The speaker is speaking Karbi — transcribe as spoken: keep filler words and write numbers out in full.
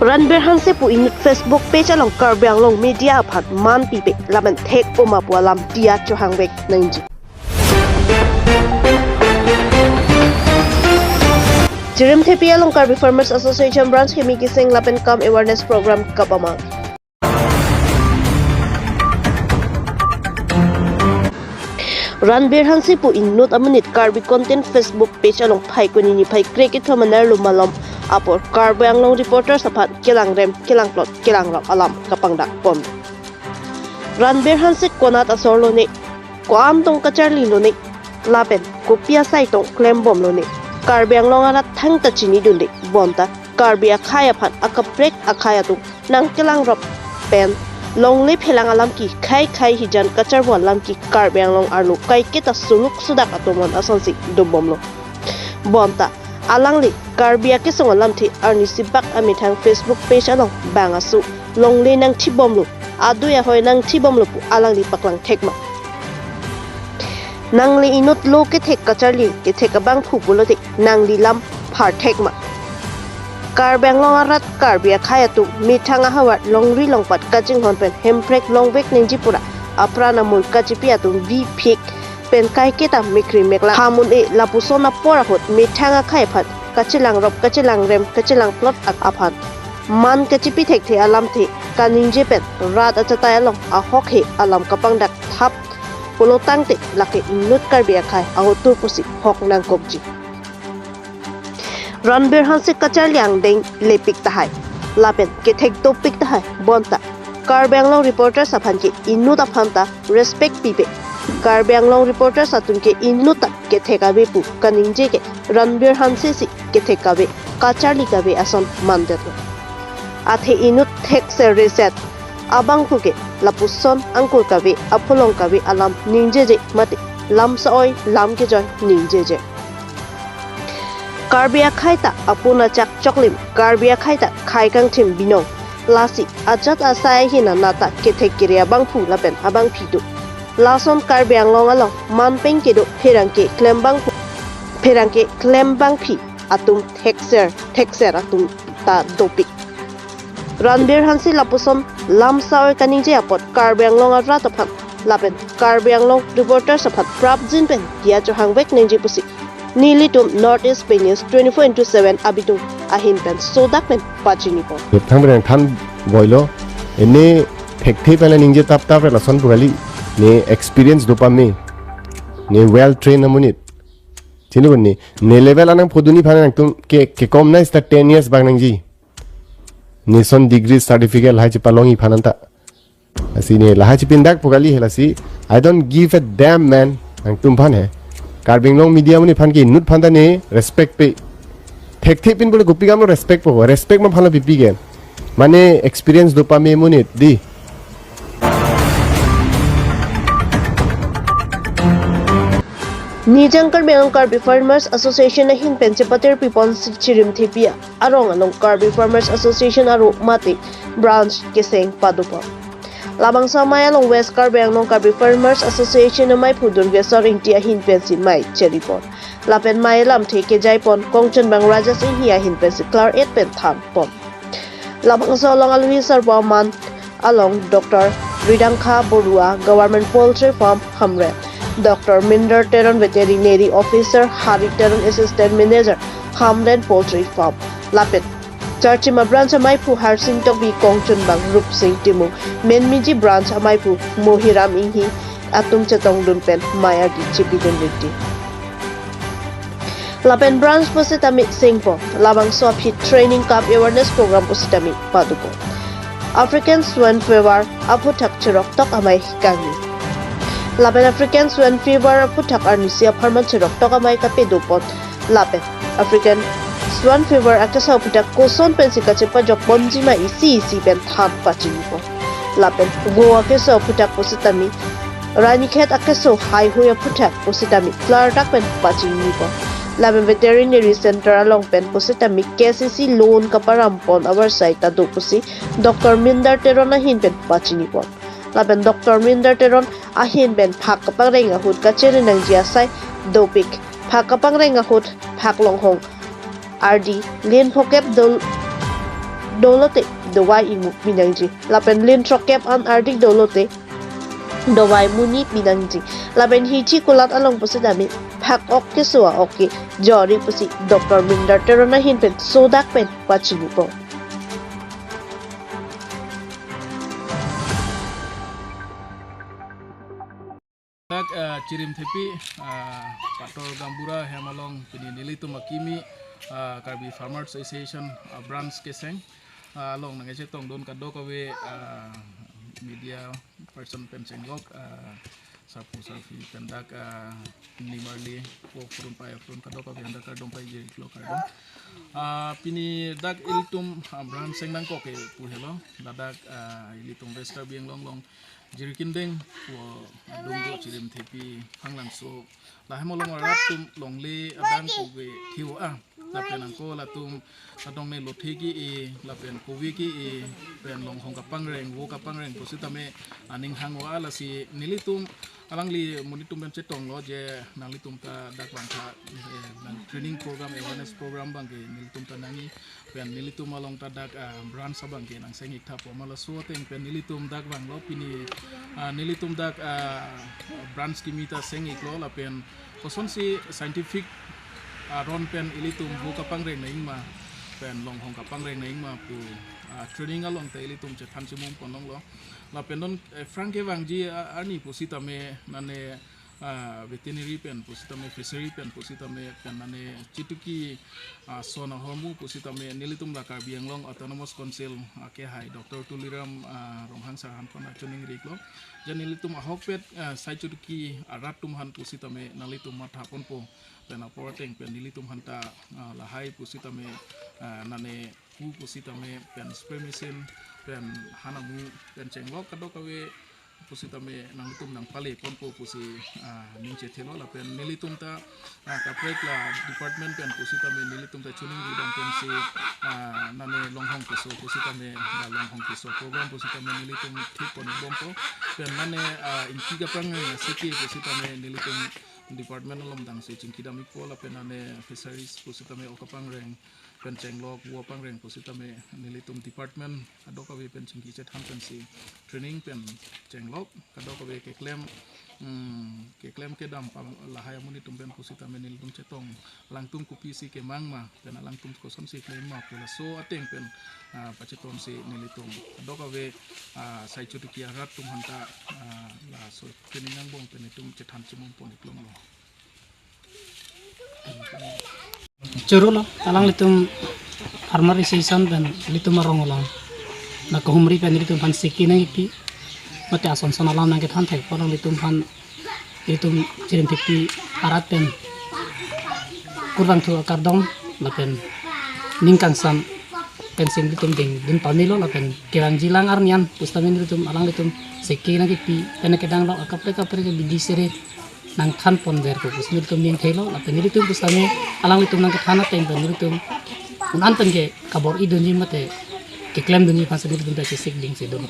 Ranbir Hanse pu inut Facebook page along Karbi Anglong media aphan man pipe lapen thek oma pu alam diya chohangvek nangji. Chirimthepi along Karbi Farmers Association Branch kimi keseng lapen kam awareness program kapamang. Ranbir Hanse pu inut amonit Karbi Content Facebook page along Phaikuni niphai krekethom anerlo malom apor Karbi Anglong Reporters aphan kelangrem, kelangplot, kelangrok alam kapangdak pon. Ranbir Hanse konat asor lone, ko-an tong kacharli lone, lapen kopi asai tong klembom lone, Karbi Anglong arat thangta chinidunde, bonta Karbi akhai aphan akaprek akhai atum nangkelangrop pen longle phelang alam ke khei khei hijan kacharvo alam ke Karbi Anglong arlo kaiketa suluk sudak atum on asonsi dobomlo. Bonta alangli Karbi akesung alamthe arnisi bak amethang Facebook page along bang aso longle nangthibomlo, adui ahoi nangthibomlo pu alangli paklang thekma. Nangli inut lo kethek kacharli kethek abangphu pulote nangli lam phar thekma. Karbi Anglong arat Karbi akhai atum methang ahavar longri longpat kachinghon pen hemprek longvek nangji pura apran amul kachipi atum vi phik pen kaiketa mekri meklang ham un-e lapuson apor ahut methang akhai aphan kachelangrop kachelangrem kachelangplot ak aphan man kachipi thekthe alamthe kaningje pen rat achatai along ahok he alam kapangdak thap pulo tangte lake inut Karbi akhai ahotur pusi hok nangkokji. Ranbir Hanse kacharli angdeng lepik tahai lapen kethek dopik tahai bonta Karbi Anglong Reporters aphan ke inut aphan ta respect pipe. Karbi Anglong Reporters atum ke inut ta kethek ave pu kaningje ke Ranbir Hanse si kethek kave, kacharli kave ason mandetlo. Athe inut thekser reset abangphu ke lapuson angkur kave, apholong kave alam ningjeje mate lam sa-oi lam kejoi ningjeje. Karbi akhai ta apun achak choklim, Karbi akhai ta khei kangthim binong. Lasi ajat asai ahin anat ta kethek kere abangphu lapen abangphi do. Lason Karbi Anglong along manpeng kedo pherangke klembangphu, pherangke klembangphi atum thekser, thekser atum ta dopik. Ranbir Hanse lapuson lam sa-oi kaningje apot Karbi Anglong arat aphan lapen Karbi Anglong Reporters aphan prapjin pen diya chohangvek nangji pusi nelitum North East Pei News twenty-four into seven abitung ahin pen sodak pen pachini pon. Thang bereng than boilo, ene thekthe pen ningje tap tap re lason pu kali, ne experience dopame, ne well trained amonit. Chini bonni, ne level anang phoduni aphan nangtum ke, kekom na ista ten years bang nangji. Nison degree certificate lahai chepalongji aphan anta. Lasi ne lahai chepindak pu kali he lasi. I don't give a damn, man. Nangtum aphan he. Karbi Anglong media amonit aphan ke inut aphan ta ne respect pe. Thekthe pin bole kopi kam lo respect po. Respect ma aphan lo pipi ke. Mane experience dopame amonit dei. Nijang Karbi Anglong Karbi Farmers Association ahin pen chepatir pipon si Chirimthepi arong along Karbi Farmers Association aro mate branch keseng padopon. Labangso amei along West Karbi Anglong Karbi Farmers Association amaiphu Durgeswar Ingti ahin pensi mei cheripon. Lapen mei alamthe kejaipon Kongchunbang Rajesh Inghi ahin pensi klar-et pen thanpon. Labangso along alohi sarpo aman along Doctor Ridangkha Borua, Government Poultry Farm, Hamren, Doctor Minder Teron, Veterinary Officer, Hari Teron, Assistant Manager, Hamren Poultry Farm, lapen Charchima Branch amaiphu Harsing Tokbi, Kongchunbang Rupsing Timung, Menmiji Branch amaiphu Mohiram Inghi atum chetongdun pen mei ardi chepidun rikti. Lapen branch pusitame sengpo, labangso aphi training cum awareness program pusitame padopo. African Swine Fever aphuthak cheroktok amei kangni. Lapen African Swine Fever aphuthak arnisi apharman cheroktok amei kapadopon. Lapen African Swine Fever akeso aphuthak koson pensi kachepajok ponji ma isi isi pen than pachinipon. Lapen Go akeso aphuthak pusitame, Ranikhet akeso haihui aphuthak pusitame klardak pen pachinipon. Lapen Veterinary Center along pen pusitame K C C loan kaparampon avarsai ta do pusi Doctor Minder Teron ahin pen pachinipon. Lapen Doctor Minder Teron ahin pen phak kapangreng ahut kachere nangji asai dopik. Phak kapangreng ahut phak longhong ardi lin phokep dol dolote dovai imu pinangji. Lapen lin throkkep an ardik dolote dovai monit pinangji. Lapen hichi kulat along pusitame phak-ok keso a-ok ke jori pusi Doctor Mindar Teron ahin pen sodak pen pachinipo. Dak, eh, Chirimthepi, eh, Pator Gaonbura hem along pini nelitum akimi, eh, Karbi Farmers Association, eh, branch keseng, eh, along nangkechetongdun kadokave, eh, media person pen chenglok, eh, sarpo sarpi pen dak, eh, nimarli po purun pai purun kadokave anda kardom paijirlo, kardom. Eh, pini dak ilitum, eh, branch seng nangkok ke pu helo, ladak, eh, ilitum West Karbi Anglong along Jirikindeng pu adung do Chirimthepi Phanglangso. Lahem along arat atum longle adang kove thiu a. Lapen angko latum adong ne lothe ke-e, lapen kove ke-e, pen longhong kapangreng, vo kapangreng pusitame aning hang-o a. Lasi nelitum alangli monit atum pen chetonglo je nanglitum ta dak bangtha, eh, nang training program, awareness program abangke nelitum ta nangji. Pen nelitum along ta dak, ah, branch abangke nangseng-ik tha pu ma laso ateng pen nelitum dak vanglo pini, ah, nelitum dak, ah, branch kimi ta seng-iklo lapen kosonsi scientific aron pen ilitum vo kapangreng nangji ma pen longhong kapangreng nangji ma pu, ah, training along ta ilitum chethan chimum pon longlo. Lapen non, eh, aphrang kevangji, ah, arni pusitame nane ah, veterinary pen pusitame, fishery pen pusitame, pen nane chituki, ah, son ahormu pusitame nelitum la Karbi Anglong Autonomous Council, ah, kehai Doctor Tuliram, ah, Ronghang sir aphan pon achuning riklo. Je nelitum ahokpet, ah, sai chituki arat atum aphan pusitame nanglitum matha ponpo, pen apor ateng pen nelitum aphanta, ah, lahai pusitame, ah, nane pu pusitame pen spray machine pen han amu pen chenglok kadokave pusitame nanglitum nangpale ponpo pusi, ah, ning chethelo lapen nelitum ta, ah, kaprek la department pen pusitame nelitum ta chuning ridam pensi, ah, nane longhong keso pusitame la longhong keso program pusitame nelitum thik pon bompo pen nane, ah, ingki kaprang nang asiki pusitame nelitum department along dangsi chingki dam-ikpo lapen nane fisheries pusitame vo kapangreng pen chenglok vo kapangreng pusitame nelitum department kadokave pen chingki chethan pensi training pen chenglok kadokave keklem, mm, keklem kedam pa lahai amonit atum pen pusitame nelitum chetong alangtum kopisi kemang ma pen alangtum kosonsi klem ma pu laso ateng pen, ah, pachetonsi nelitum kadokave, ah, sai chituki arat atum aphanta, ah, laso training angbong pen itum chethan chimum pon-ik longlo. Choro lo, alanglitum Farmer Association pen ilitum arong along nangkahumri pen ilitum aphan siki nang-ikpi, mate ason son alam nangkethan thekpo alanglitum aphan, ilitum Chirimthepi arat pen kurvangthu akardom lapen ning kangsam pensi ilitum dingdun pamelo lapen kevangji lang arni an pusitame ilitum alanglitum siki nang-ikpi pen kedang lo akaprek kaprek bidi sere nangthan ponverpo pusi nelitum ning thelo lapen nelitum pusitame alanglitum nangkethan ateng pen nelitum un-an pen ke kabor-idunji mate keklemdunji aphansi nelitum ta chesik dingsi dun.